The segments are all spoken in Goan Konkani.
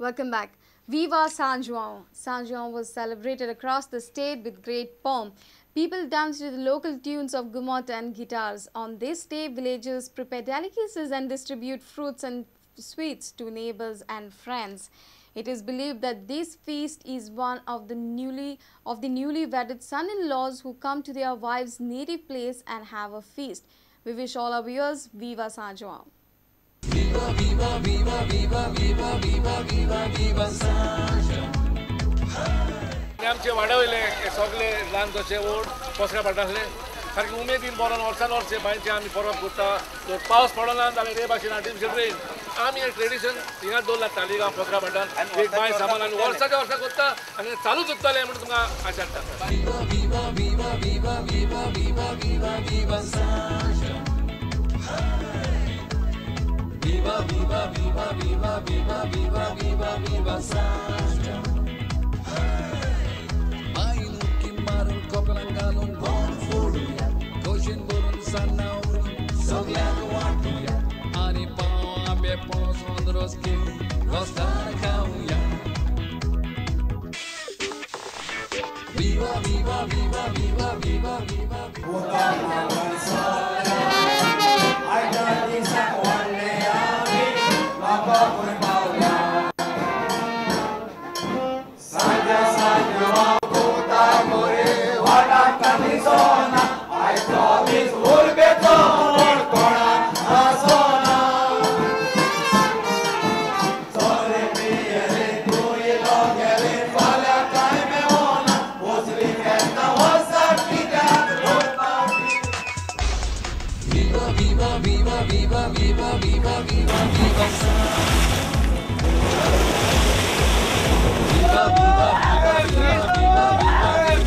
Welcome back. Viva San João. San João was celebrated across the state with great pomp. People danced to the local tunes of gumot and guitars. On this day, villagers prepare delicacies and distribute fruits and sweets to neighbors and friends. It is believed that this feast is one of the newly wedded son-in-laws who come to their wives' native place and have a feast. We wish all our viewers Viva San João. Viva, viva, viva, viva, viva, viva, viva, viva San João. आमचे वाड्या वयले सगळे ल्हान जशे व्हड पसऱ्या पडटा सारके उमेदीन बरोवन वर्सान वर्स बांयचे आमी परब करता. जर पावस पडना जाल्यार हे भाशेन आर्टिफिशियल रेन आमी हे ट्रेडिशन हिंगा दवरला तालिगांव पसऱ्या भाटान एक बांय सामान आमी वर्साच्या वर्सा करता आनी चालूच उरतलें म्हणून तुमकां आशा हाडटा. Viva, viva, viva, viva, viva, viva, viva, viva San João. Viva, viva, viva, viva, viva, viva, viva, viva San João. Bayinuki marun kopelan galon bon foduya, koshin borun sanna urun sogल्याक वाटुया, आनी पाव आंबे पणस रोस घेवन रोस्तार खावया. Viva, viva, viva, viva, viva, viva. Viva, viva, viva, viva, viva, viva, viva, viva San João. Viva, viva, viva, viva,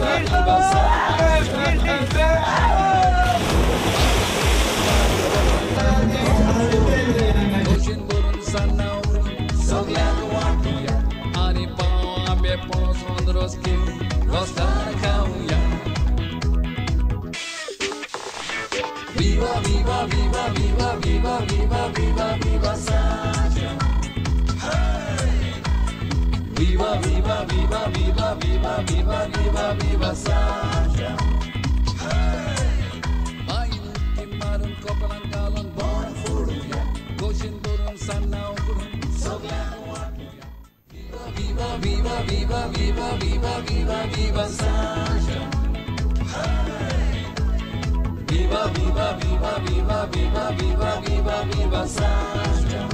viva, viva, viva San João. Koshin borun sanna urun sogल्याक वाटुया, आनी पाव आंबे पणस रोस घेवन रोस्तार खावया. Viva, viva, viva, viva, viva, viva, viva, viva San João. Viva, viva, viva, viva, viva, viva, viva, viva San João. Bayinuki marun kopelan galon bon foduya, koshin borun sanna urun sogल्याक वाटुया. Viva, viva, viva, viva, viva, viva, viva San João. Viva, viva, viva, viva, viva, viva, viva, viva San João.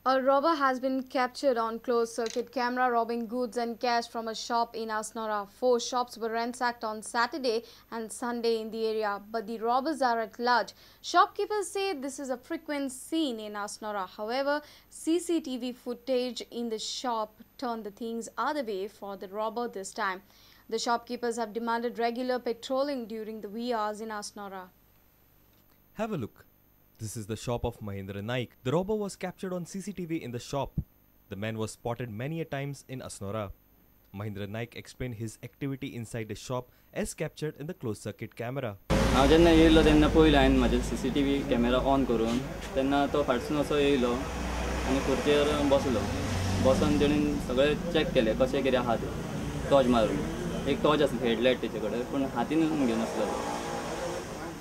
A robber has been captured on closed-circuit camera robbing goods and cash from a shop in Assonora. 4 shops were ransacked on Saturday and Sunday in the area, but the robbers are at large. Shopkeepers say this is a frequent scene in Assonora. However, CCTV footage in the shop turned the things other way for the robber this time. The shopkeepers have demanded regular patrolling during the wee hours in Assonora. Have a look. This is the shop of Mahendra Naik. The robber was captured on CCTV in the shop. The man was spotted many a times in Assonora. Mahendra Naik explained his activity inside the shop as captured in the closed-circuit camera. हांव जेन्ना येयलो तेन्ना पयलो हांवें म्हाजे CCTV camera on करून तेन्ना तो फाटसून असो येयलो आनी खुर्चेर बसलो. बसोन तेणेन सगळें चॅक केलें कशें कितें आहा तें, टॉर्च मारून. एक टॉर्च आसली हेडलायट तेचे कडेन, पूण हातीन घेवन आसलो.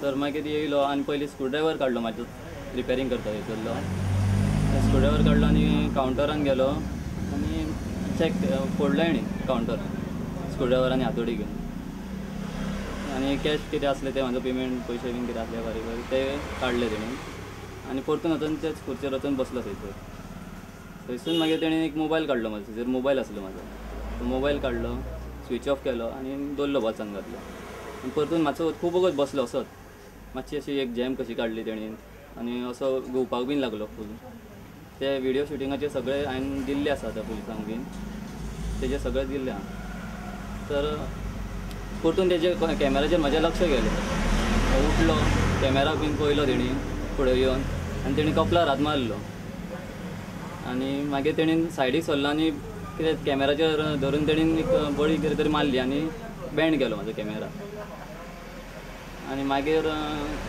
तर मागीर येयलो आनी पयलीं स्क्रूड्रायवर काडलो, म्हाजो रिपेरींग करता थंयसरलो स्क्रूड्रायवर काडलो आनी कावंटरान गेलो आनी चॅक फोडलो हेणी कावंटर स्क्रूड्रायवर आनी हातोडी घेवन, आनी कॅश कितें आसलें तें म्हाजो पेमेंट पयशे बीन कितें आसले बारीक बारीक ते काडले तेणी आनी परतून वचून तेच खुर्चेर वचून बसलो थंयसर. थंयसून मागीर तेणी एक मोबायल काडलो म्हाजो, थंयसर मोबायल आसलो म्हाजो, तो मोबायल काडलो, स्विच ऑफ केलो आनी दवरलो बोल्सान घातलो. आनी परतून मातसो खूब वगत बसलो असोच, मातशी अशी एक जॅम कशी काडली तेणी आनी असो घुंवपाक बीन लागलो फूल. ते व्हिडियो शुटिंगाचे सगळे हांवें दिल्ले आसा आतां पुलिसांक बीन, तेजे सगळे दिल्ले आसा. तर परतून तेजे कॅमेराचेर म्हाजें लक्ष गेलें, उठलो कॅमेरा बीन पळयलो तेणी फुडें येवन आनी तेणी कपलार हात मारलो आनी मागीर तेणेन सायडीक सरलो आनी कितें कॅमेराचेर धरून तेणेन एक बळी कितें तरी मारली आनी बँड केलो म्हाजो कॅमेरा. आनी मागीर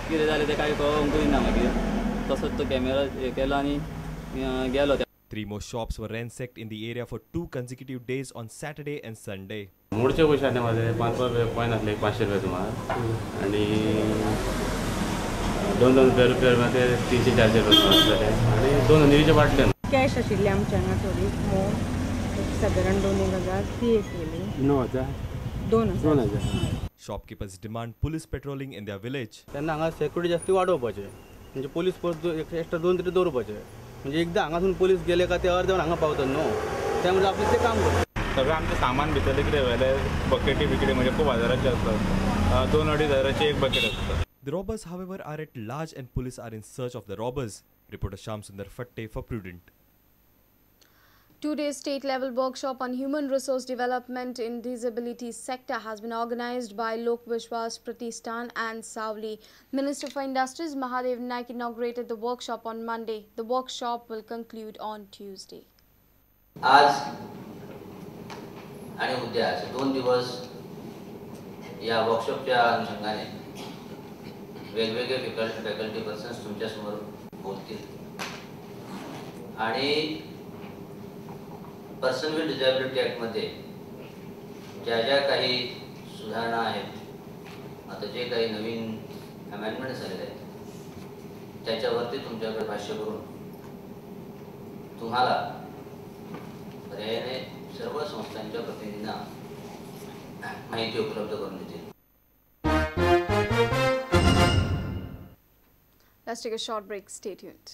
कितें जालें तें कांय कळोंकूय ना. मागीर तसोच तो कॅमेरा हे केलो आनी गेलो. 3 more shops were ransacked in the area for 2 consecutive days on Saturday and Sunday. मोडचे पयशे आसले म्हाजे 5 रुपये कॉयन आसले 500 रुपया सुमार आनी 2 2 रुपया रुपया 300-400 रुपया सुमार आसले आनी 2 हंदीचे बाटले. कॅश आशिल्ली आमच्या हांगा थोडी मोड सादारण 2 हजार ती एक गेली 9,000 2,000. Shopkeepers demand police patrolling in their village. तेन्ना हांगा सेक्युरिटी जास्ती वाडोवपाचे, म्हणजे पोलीस फोर्स एक्स्ट्रा 2 तरी दवरपाचे, म्हणजे एकदा हांगासून पोलीस गेले का ते अर्दे हांगा पावतात न्हू, त्या म्हणजे आपले ते काम करतात. सगळें आमचें सामान भितरलें कितें व्हेलें बकेटी बिकेटी म्हणजे खूब हजाराचे आसतात, 2-2.5 हजाराची एक बकेट आसता. The robbers, however, are at large and police are in search of the robbers. Reporter Sham Sundar Fatte for Prudent. 2-day state-level workshop on human resource development in disability sector has been organized by Lok Vishwas Pratishthan and Savli. Minister for Industries Mahadev Naik inaugurated the workshop on Monday. The workshop will conclude on Tuesday. आज आणि उद्या असे 2 दिवस या वर्कशॉपच्या अनुषंगाने वेगवेगळे फॅकल्टी पर्सन्स तुमच्यासमोर बोलतील आणि पर्सन विथ डिसेबिलिटी ॲक्टमध्ये ज्या ज्या काही सुधारणा आहेत, आता जे काही नवीन अमेंडमेंट झालेले आहेत त्याच्यावरती तुमच्याकडे भाष्य करून तुम्हाला पर्यायाने सर्व संस्थांच्या प्रतिनिधींना माहिती उपलब्ध करून देतील. Let's take a short break. Stay tuned.